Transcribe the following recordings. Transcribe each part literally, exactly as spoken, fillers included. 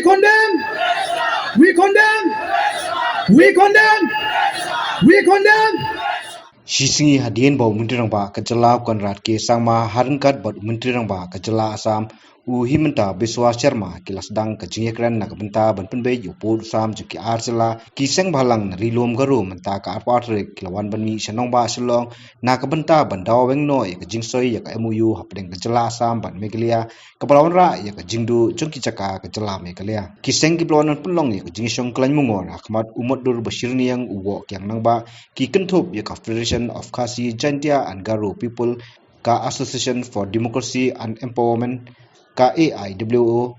Condemn! We condemn! We condemn! We condemn! Shi sngi hadien ba u Myntri Rangbah ka jylla u Conrad K Sangma ha ryngkat bad u Myntri Rangbah ka jylla Assam u Himanta Biswa Sharma ki la sdang ka jingïakren na ka bynta ban pynbeit ïa u pud u sam jong ki ar jylla ki seng bhalang na Ri Lum Garo mynta ka arphew tarik. Ki la wan ban mih sha nongbah Shillong na ka bynta ban dawa weng noh ïa ka jingsoi ïa ka M O U hapdeng ka jylla Assam bad Meghalaya kaba la wanrah ïa ka jingduh jong ki jaka ka jylla Meghalaya. Ki seng kiba la wan ban pynlong ïa ka jingïashong khlaiñ mungor ha khmat u Motdur Bashir Niang u Woh Kiang Nangbah ki kynthup ïa ka Federation of Khasi Jaintia and Garo People, ka Association for Democracy and Empowerment, ka A I W O,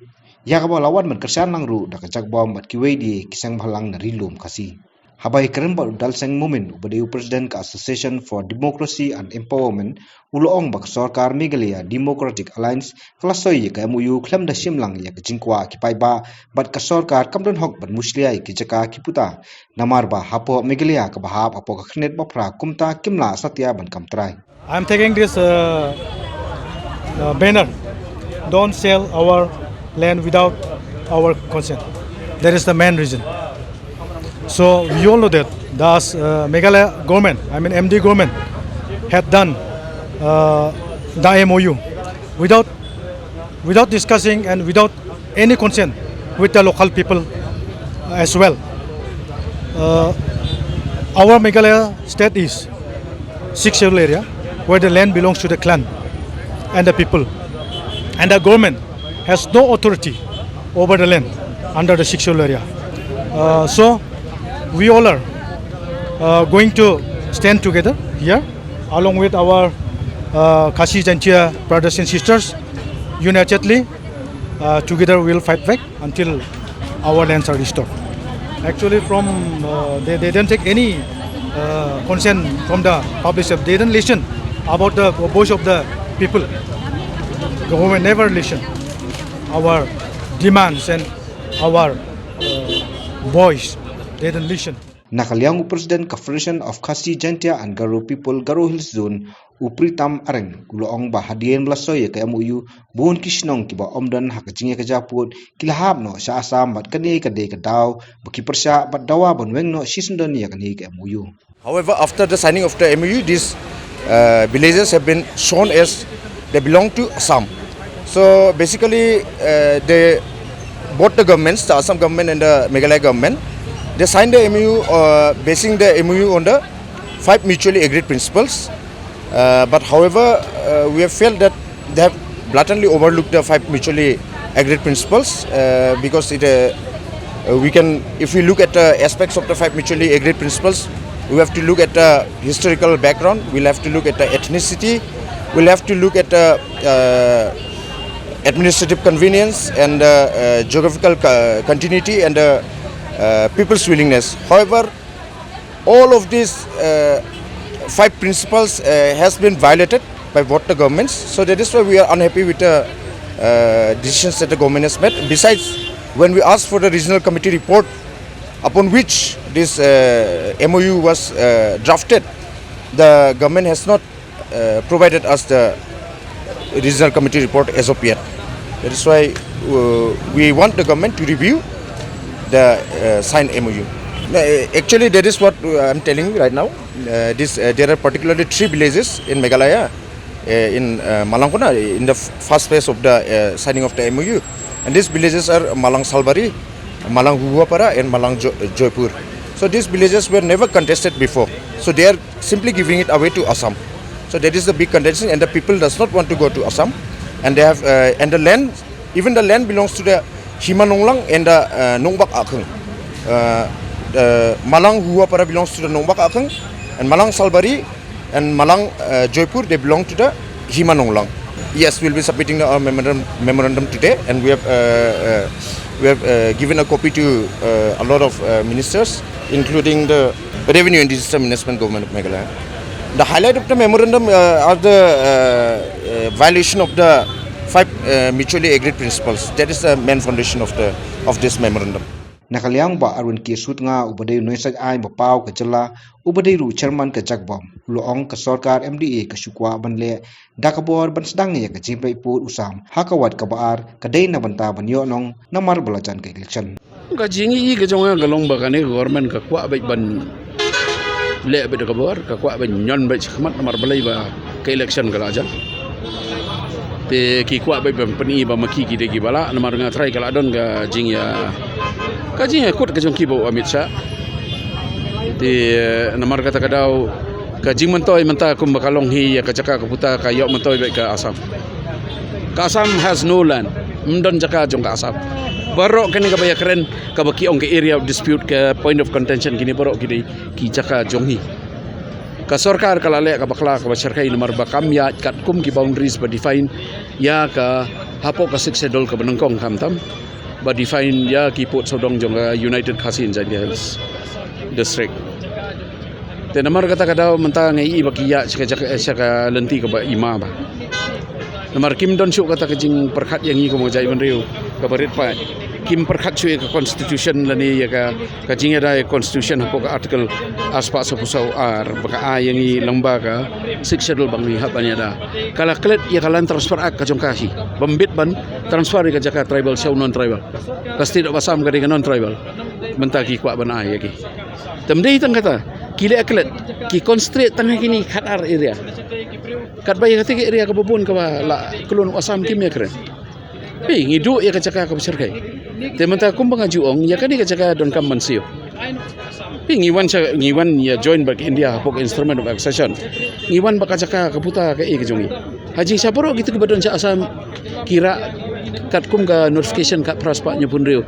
ïa kaba la wan ban kyrshan lang ruh da ka Jakbam bad kiwei de ki seng bhalang na Ri Lum Khasi. Haba ïakren bad u Dal Seng Momin uba dei u President ka Association for Democracy and Empowerment u la ong ba ka sorkar Meghalaya Democratic Alliance ka la soi ïa ka M O U khlem da shim lang ïa ka jingkwah ki paidbah bad ka sorkar kam don hok ban mushlia ïa ki jaka ki puta. Namar ba hapoh Meghalaya kaba hap hapoh ka khyrnit ba phra kumta kim lah satia ban kam trai. I am taking this uh, uh, banner. Don't sell our land without our consent. That is the main reason. So we all know that the uh, Meghalaya government, I mean M D government, had done uh, the M O U without without discussing and without any consent with the local people as well. Uh, our Meghalaya state is sixth schedule area where the land belongs to the clan and the people, and the government has no authority over the land under the sixth schedule area. Uh, so we all are uh, going to stand together here along with our uh, Khasi Jaintia brothers and sisters unitedly. Uh, together we will fight back until our lands are restored. Actually, from uh, they, they didn't take any uh, consent from the public. They didn't listen about the voice of the people. Government never listen our demands and our uh, voice. They didn't listen. Na ka liang u President ka Federation of Khasi Jaintia and Garo People Garo Hills Zone, u Pritam Areng, u la ong ba hadien ba la soi ïa ka M O U, bun ki shnong kiba ym don ha ka jingïakajia pud ki la hap noh sha Assam bad kane ka dei ka daw ba ki pyrshah bad dawa ban weng noh shisyndon ïa kane ka M O U. However, after the signing of the M O U, these uh, villages have been shown as they belong to Assam. So basically, uh, they both the governments, the Assam government and the Meghalaya government, they signed the M O U uh, basing the M O U on the five mutually agreed principles. Uh, but however, uh, we have felt that they have blatantly overlooked the five mutually agreed principles uh, because it, uh, uh, we can, if we look at the aspects of the five mutually agreed principles, we have to look at the historical background, we'll have to look at the ethnicity, we'll have to look at the uh, administrative convenience and uh, uh, geographical co- continuity and uh, uh, people's willingness. However, all of these uh, five principles uh, has been violated by both the governments. So that is why we are unhappy with the uh, decisions that the government has made. Besides, when we asked for the regional committee report upon which this uh, M O U was uh, drafted, the government has not uh, provided us the regional committee report as of yet. That is why uh, we want the government to review the uh, signed M O U. Uh, actually, that is what uh, I'm telling you right now. Uh, this, uh, there are particularly three villages in Meghalaya, uh, in uh, Malangkona, in the f- first phase of the uh, signing of the M O U. And these villages are Malang Salbari, Malang Huhuapara, and Malang jo- Joypur. So these villages were never contested before. So they are simply giving it away to Assam. So that is the big contention, and the people does not want to go to Assam, and they have uh, and the land, even the land belongs to the Hima Nonglang and the uh, Nongbak Akhung. Uh, the Malang Huapara belongs to the Nongbak Akhung, and Malang Salbari and Malang uh, Joypur, they belong to the Hima Nonglang. Yes, we'll be submitting our memorandum, memorandum today, and we have uh, uh, we have uh, given a copy to uh, a lot of uh, ministers, including the Revenue and Disaster Management Government of Meghalaya. The highlight of the memorandum uh, are the uh, uh, violation of the five uh, mutually agreed principles. That is the main foundation of the of this memorandum. Na ka liang Bah Arwin K Sutnga uba dei u nongsait aiñ ba paw ka jylla, uba dei ruh u chairman ka JACBOM, u la ong ka sorkar M D A ka shu kwah ban leh da ka bor ban sdang ïa ka jingpynpud u sam ha ka wad kaba ar, ka dei na bynta ban ïoh nong namar ba la jan ka election. Ka jingïohi ka jong nga ka long ba kane ka government ka kwah beit ban leh beit da ka bor, ka kwah ban ñion beit shakhmat namar balei ba ka election ka la jan. Te ki kwah beit ban pyni ba ma ki ki dei kiba lah, namar nga trai ka la don ka jingïa, ka jingïakut ka jong ki bad u Amit Shah. Te namar kata ka daw ka jingmyntoi mynta kumba ka long hi ïa ka jaka ka puta ka ïoh myntoi beit ka Assam. Ka Assam has no land. Ym don jaka jong ka Assam. Baroh kane kaba ïakren kaba ki ong ka area of dispute, ka point of contention, kine baroh ki dei ki jaka jong hi. Ka sorkar ka la leh ka bakla kaba shyrkhei namar ba kam ïaid katkum ki boundaries ba define ïa ka hapoh ka Sixth Schedule kaba nyngkong, khamtam ba define ïa ki pud sawdong jong ka United Khasi and Jaintia Hills District. Te namar kata ka daw mynta nga ïohi ba ki ïaid sha ka jaka, sha ka lynti kaba ima bha. Namar kim don shuh kata ka jingpyrkhat ïa ngi kum ka jaitbynriew kaba rit paid. Kim pyrkhat shuh ïa ka constitution lane ïa ka, ka jingïada ïa ka constitution hapoh ka article arspah sawphew saw ar ba ka ai ïa ngi lyngba ka Sixth Schedule ba ngi hap ban ïada. Ka la klet ïa ka Land Transfer Act ka jong ka hi, bym bit ban transfer ïa ka jaka tribal sha u non tribal. Ka state of Assam ka dei ka non tribal. Mynta ki kwah ban ai ïa ki. Te ym dei tang kata, ki leh klet, ki concentrate tang ha kine khatar area. Katba ïa kata ka area kaba bun kaba la klun u Assam kim ïakren. Phi, ngi duh ïa ka jaka kaba shyrkhei. Te mynta kumba nga ju ong, ïa kane ka jaka donkam ban siew. Phi, ngi wan sha, ngi wan ïa join bad ka India hapoh ka Instrument of Accession. Ngi wan bad ka jaka ka puta kaei ka jong ngi. Ha jingshisha baroh kito kiba don sha Assam ki rah katkum ka notification ka phra spah hynñiew phew hynriew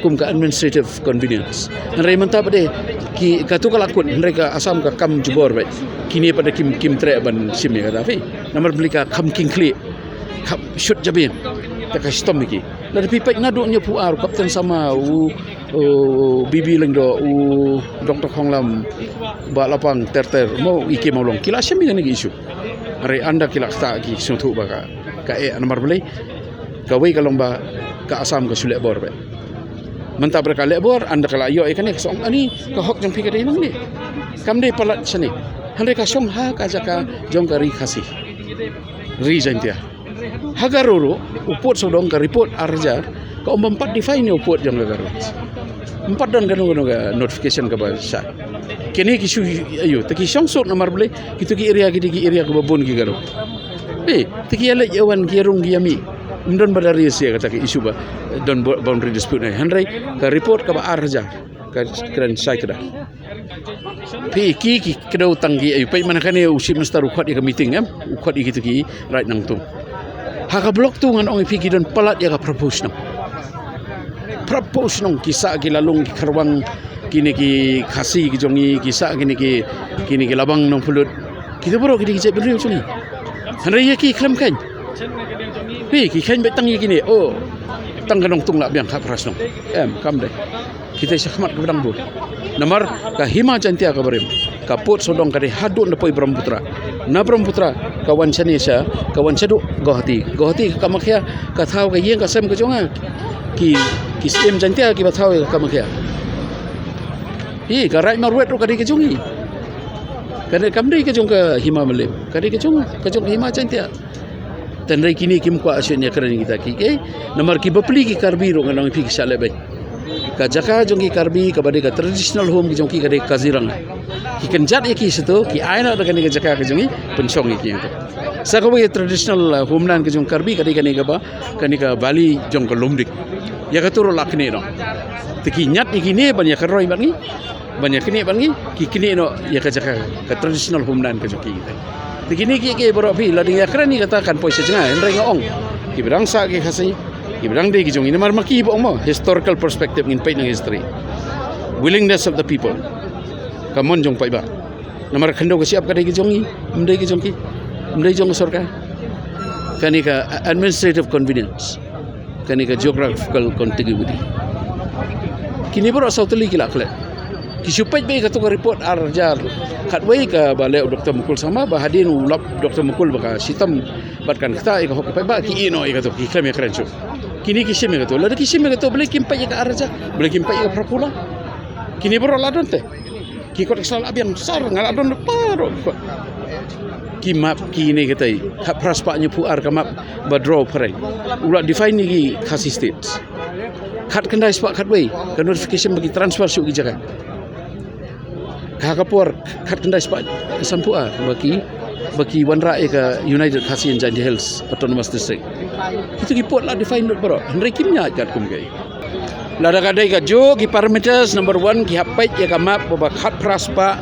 kum ka administrative convenience. Hynrei mynta pat de ki, kato ka la kut, hynrei ka Assam ka kam jubor beit. Kine pat de kim, kim treh ban shim ïa kata, phi. Namar balei, ka kham khih khlieh, kham shut jabieng. Te ka shitom ïa ki. Lada phi peit naduh hynñiew phew ar, u Captain Sangma, u, u B B Lyngdoh, u Doctor Khonglam, Bah Lapang, ter ter, mo, i ki mawlong, ki la shim ïa kane ka issue. Hynrei ynda ki la ktah ki sngewthuh ba ka, ka eh, namar balei, kawei ka long ba ka Assam ka shu leh bor beit. Mynta ba ka leh bor, ynda ka la ïoh ïa kane ka shu ong, ani ka hok jong phi ka dei nangne. Kam dei palat shane. Hynrei ka shong ha ka jaka jong ka Ri Khasi, Ri Jaintia. Ha Garo ruh, u pud sawdong, ka report ar hajar, ka ong ba ym pat define ïa u pud jong ka Garo. Ym pat don kano kano ka notification kaba shai. Kine ki shu ïoh, te ki shong suk namar balei, kito ki area, kito ki area kaba bun ki Garo. Eh, te ki ïaleit ïawan, ki ïarung, ki ïamih. Ym don ba da raise ïa kata ka issue ba don bo-, boundary dispute ne. Hynrei ka report kaba ar hajar ka kren shai kdar. Phi, ki, ki kdew tang ki, eh, peit mynta kane u Chief Minister u khot ïa ka meeting, em, u khot ïa kito ki raid nangtung. Ha ka block tu ngan ong ïa phi, ki don palat ïa ka phraphew shnong. Phraphew shnong, ki sah ki Lalung, ki Kharwang, kine ki Khasi ki jong ngi, ki sah kine ki, kine ki Labang Nongpylut. Kito baroh kine ki jaitbynriew jong ngi. Hynrei ïa ki khlem kheiñ. Phi, ki kheiñ beit tang ïa kine, oh, tang ka Nongtung la biang khatphra shnong. Em, kam dei. Kita shakhmat kaba dang bun. Namar ka Hima Jaintia kaba rim, ka pud sawdong ka dei haduh na poi Brahmaputra. Na Brahmaputra ka wan shane sha, ka wan shaduh Guwahati. Guwahati ka Kamakhya, ka thaw ka ïing ka sem ka jong nga. Ki, ki Syiem Jaintia kiba thaw ïa ka Kamakhya. Hi, ka Raid Marwet ruh ka dei ka jong ngi. Ka dei, kam dei ka jong ka Hima Mylliem. Ka dei ka jong, ka jong ka Hima Jaintia. Hynrei kine kim kwah shuh ïa kren kita ki, eh? Namar ki bapli ki Karbi ruh ngan ong ïa phi ki shah leh beiñ. Ka jaka jong ki Karbi kaba dei ka traditional home ki jong ki ka dei Kaziranga. Ki kynjat ïa ki shato, ki ai noh da kane ka jaka ka jong ki, pynshong ïa ki ïa to. Sa kawei ka traditional, uh, homeland ka jong Karbi ka dei kane kaba, kane ka valley jong ka Lumdik. Ïa kato ruh la knieh noh. Te ki ñiad ïa kine ban ïa kynroi bad ngi. Ban ïa knieh bad ngi, ki knieh noh ïa ka jaka, ka traditional homeland ka jong ki. Te kine ki, ki baroh phi, la dang ïa kren ïa kata kan poi sha jngai, hynrei nga ong. Kiba dang sah ki Khasi, kiba dang dei ki jong ngi, namar ma ki ba ong mo, historical perspective ngin peit na history. Willingness of the people. Ka mon jong paidbah. Namar khyndew ka shyiap ka dei ka jong ngi, ym dei ka jong ki, ym dei jong ka sorkar. Kane ka administrative convenience. Kane ka geographical contiguity. Kine baroh saw tylli ki la klet. Ki shu peit beit kato ka report ar hajar khatwei kaba leh u Doctor Mukul Sangma, ba hadien u lap Doctor Mukul ba ka shitom bad kan ktah ïa ka hok ka paidbah, ki ïeh noh ïa kato, ki khlem ïa kren shuh. Kine ki shim ïa kato, lada ki shim ïa kato, balei kim peit ïa ka ar hajar, balei kim peit ïa ka phra phew la. Kine baroh la don te. Ki kot ki sla la biang sar, nga la don baroh ki kot. Ki map kine kitai, khatphra spah hynñiewphew ar ka map ba draw phareng. U la define ïa ki Khasi State. Khatkhyndai spah khatwei ka notification ba ki transfer shuh ki jaka. Ka ha ka por khatkhyndai spah sanphew ar ba ki, ba ki wanrah ïa ka United Khasi and Jaintia Hills Autonomous District. Kito ki pud la define lut baroh, hynrei kim ïaid katkum kaei. Lada ka dei kajuh ki parameters, number one, ki hap peit ïa ka map ba, ba khatphra spah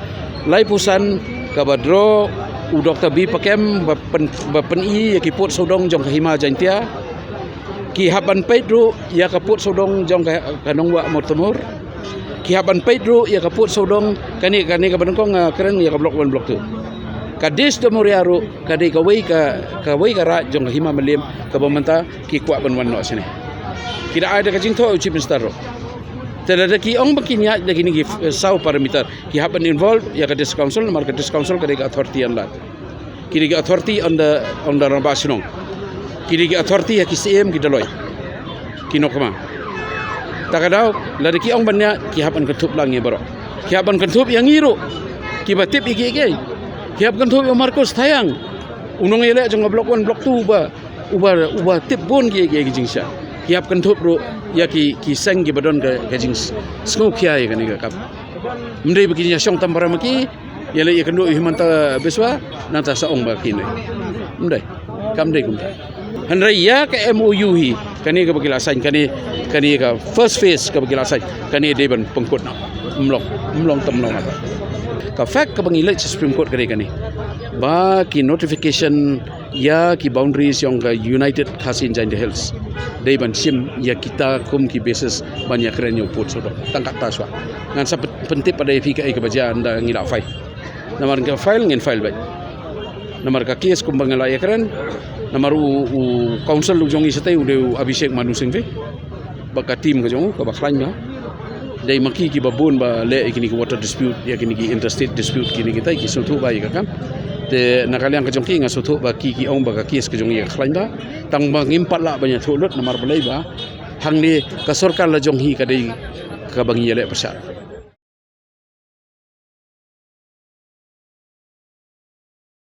laiphew san kaba draw u Doktor B Pakem ba pyn, ba pyni ïa ki pud sawdong jong ka Hima Jaintia. Ki hap ban peit ruh ïa ka pud sawdong jong ka, ka Nongwah Mawtamur. Ki hap ban peit ruh ïa ka pud sawdong kane, kane kaba nyngkong, ah, kren ïa ka Block One, Block Two. Ka Dish Domoria ruh ka dei kawei ka, kawei ka raid jong ka Hima Mylliem kaba mynta ki kwah ban wan noh shane. Ki da ai da ka jingthoh u Chief Minister ruh. Te lada ki ong ba kin ïaid da kine ki, eh, saw parameter, ki hap ban involve ïa ka District Council, namar ka District Council ka dei ka authority ïa lad. Ki dei ki authority on the, on the rangbah shnong. Ki dei ki authority ha ki syiem, ki dolloi, ki nongkmie. Ta ka daw lada ki ong ban ïaid, ki hap ban kynthup lang ïa baroh. Ki hap ban kynthup ïa ngi ruh kiba tip ïa kiei kiei. Ki hap kynthup ïa u Marcus Thaiang, u nongïaleh jong ka Block One, Block Two, uba, uba, uba tip bun kiei kiei ki jingshai. Ki hap kynthup ruh ïa ki, ki seng kiba don ka, ka jingsngewkhia ïa kane ka kam. Ym dei ba kin ïa shong tam para ma ki, ïaleh ïakynduh ïa u Himanta Biswa, nangta sa ong ba kine. Ym dei. Kam dei kumta. Hynrei ïa ka M O U hi, kane kaba ki la sign, kane, kane ka first phase kaba ki la sign, kane dei ban pynkut noh. Ym long, ym long tam long ata. Ka fact kaba ngi leit sha Supreme Court ka dei kane. Ba ki notification ïa ki boundaries jong ka United Khasi and Jaintia Hills dei ban shim ïa kita kum ki basis ban ïakren ïa u pud sawdong. Tang katta shuwa. Ngan sa pyn-, pyntip pat ïa phi kaei kaba jia ynda ngi la file. Namar ka file ngin file beit. Namar ka case kumba nga la ïakren, namar u, u counsel u jong ngi shatei u dei u Abhishek Manu Singhvi bad ka team ka jong u kaba khlaiñ bha. Dei ma ki kiba bun ba leh ïa kine ki water dispute, ïa kine ki interstate dispute, kine kitai ki sngewthuh bha ïa ka kam. Te na ka liang ka jong ki nga sngewthuh ba ki, ki ong ba ka case ka jong ngi ka khlaiñ bha. Tang ba ngim pat lah ban ïathuh lut namar balei ba hangne ka sorkar la jong hi ka dei kaba ngi ïaleh pyrshah.